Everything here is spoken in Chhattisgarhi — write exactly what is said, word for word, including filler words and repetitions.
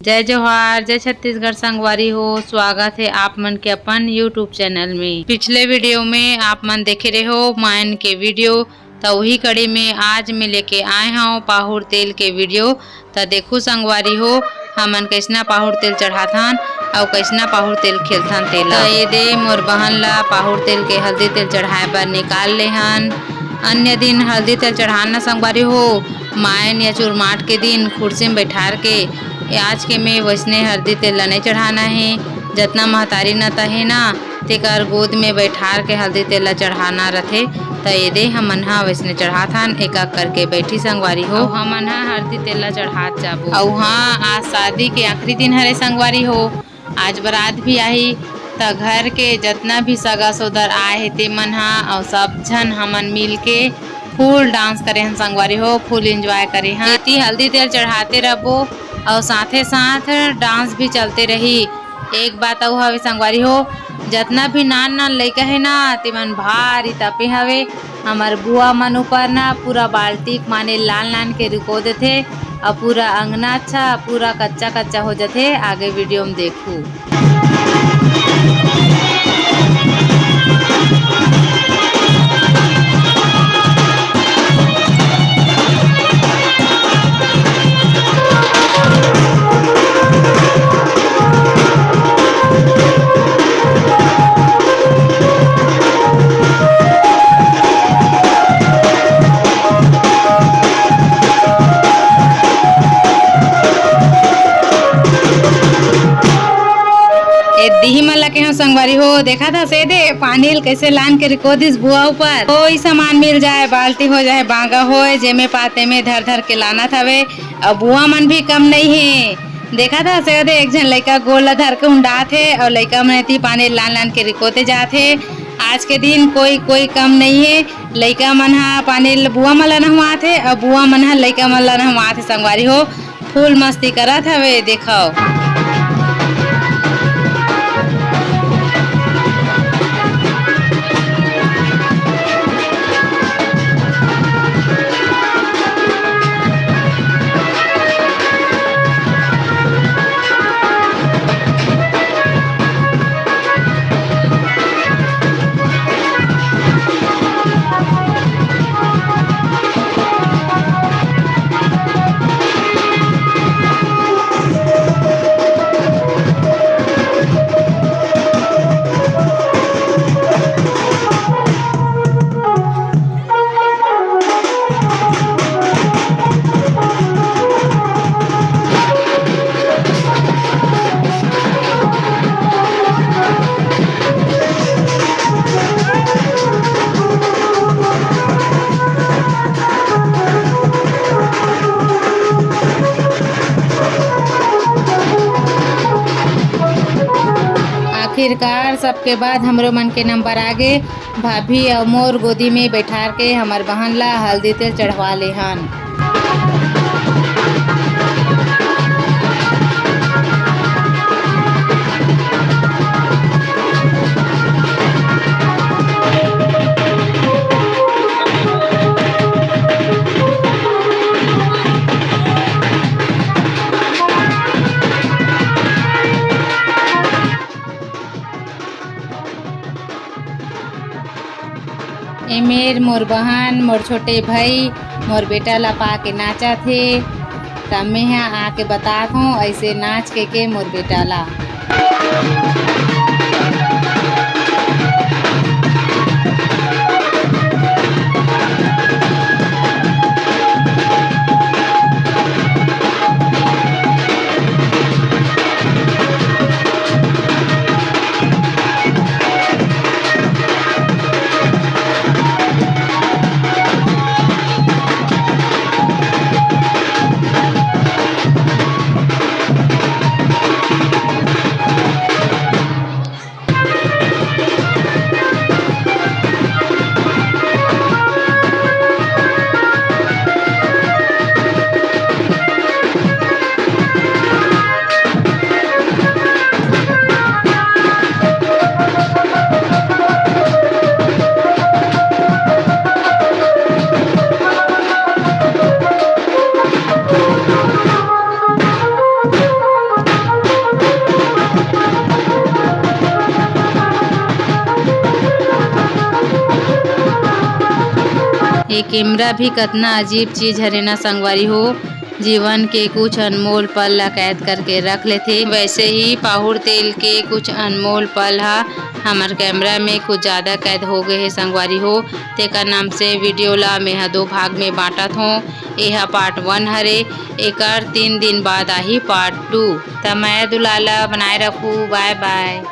जय जोहार, जय छत्तीसगढ़ संगवारी हो, स्वागत हे आप मन के अपन YouTube चैनल में। पिछले वीडियो में आप मन देखे रहे हो मायन के वीडियो, त उही कड़ी में आज मैं लेके आए हव पाहुर तेल के वीडियो। त देखू संगवारी हो, हमन कइसना पाहुर तेल चढ़ाथन अउ कइसना पाहुर तेल खेलथन तेला। त ये दे मोर बहन ला पाहुर तेल के हल्दी तेल चढ़ाए बर निकाल ले हन। अन्य दिन हल्दी तेल चढ़ाना संगवारी हो, मायन या चुरमाट के दिन खुर्सी में बैठार के, आज के में वइसने हल्दी तेल ला नइ चढ़ाना हे। जतना महतारी नता हे ना, तेकर गोद में बैठार के हल्दी तेल ला चढ़ाना रथे। त ये दे हमन ह वइसने चढ़ाथन, एक एक करके बैठी संगवारी हो। अउ हमन ह हल्दी तेल ला चढ़ात जाबो। अउ हाँ, आज शादी के आखिरी दिन हरे संगवारी हो, आज बारात भी आही। त घर के जतना भी सगा सोदर आए हे ते मन ह अउ सब झन हमन मिल के full dance करे हन संगवारी हो, full enjoy करे हन। एती हल्दी तेल चढ़ाते रहबो अउ साथे साथ dance भी चलते रही। एक बात अउ हवे संगवारी हो, जतना भी नान नान लइका हे ना, तेमन भारी तपे हवे। हमर बुआ मन ऊपर ना पूरा बाल्टी के माने लान लान के रिको देथे अउ पूरा अंगना अच्छा पूरा कच्चा कच्चा हो जथे। आगे वीडियो में देखू। ए दिही मन ला केहेंव संगवारी हो, देखत हस ए दे पानी ल कइसे लान के रिको दिस बुआ ऊपर। कोई सामान मिल जाए, बाल्टी हो जाए, बांगा होए, जेमे पाते में धर धर के लानत हवे। अउ बुआ मन भी कम नइ हे, देखत हस ए दे एक झन लइका गोड़ ला धर के उंडात हे अउ लइका मन एती पानी ल लान लान के रिकोते जात हे। आज के दिन कोई कोई कम नइ हे, लइका मन ह पानी ल बुआ मन ला नहवात हे अउ बुआ मन ह लइका मन ला नहवात हे संगवारी हो। Full मस्ती करत हवे, देखव। आखिरकार सबके बाद हमरो मन के नंबर आगे। भाभी अउ मोर गोदी में बैठार के हमर बहन ला हल्दी तेल चढ़वा ले हन। एमेर मोर बहन, मोर छोटे भाई, मोर बेटा ला पाके नाचत हे। त मेंहा आके बतात हूँ, अइसे नाच के, के मोर बेटा ला। ये कैमरा भी कतना अजीब चीज हरे ना संगवारी हो, जीवन के कुछ अनमोल पल ला कैद करके रख लेथे। वैसे ही पाहुड़ तेल के कुछ अनमोल पल हा हमर कैमरा में कुछ ज्यादा कैद हो गए हे संगवारी हो। तेकर नाम से वीडियो ला मेहा दो भाग में बांटत हों। एहा पार्ट वन हरे, एकर तीन दिन बाद आही पार्ट टू। त मया दुलार ला बनाए रखू, बाय बाय।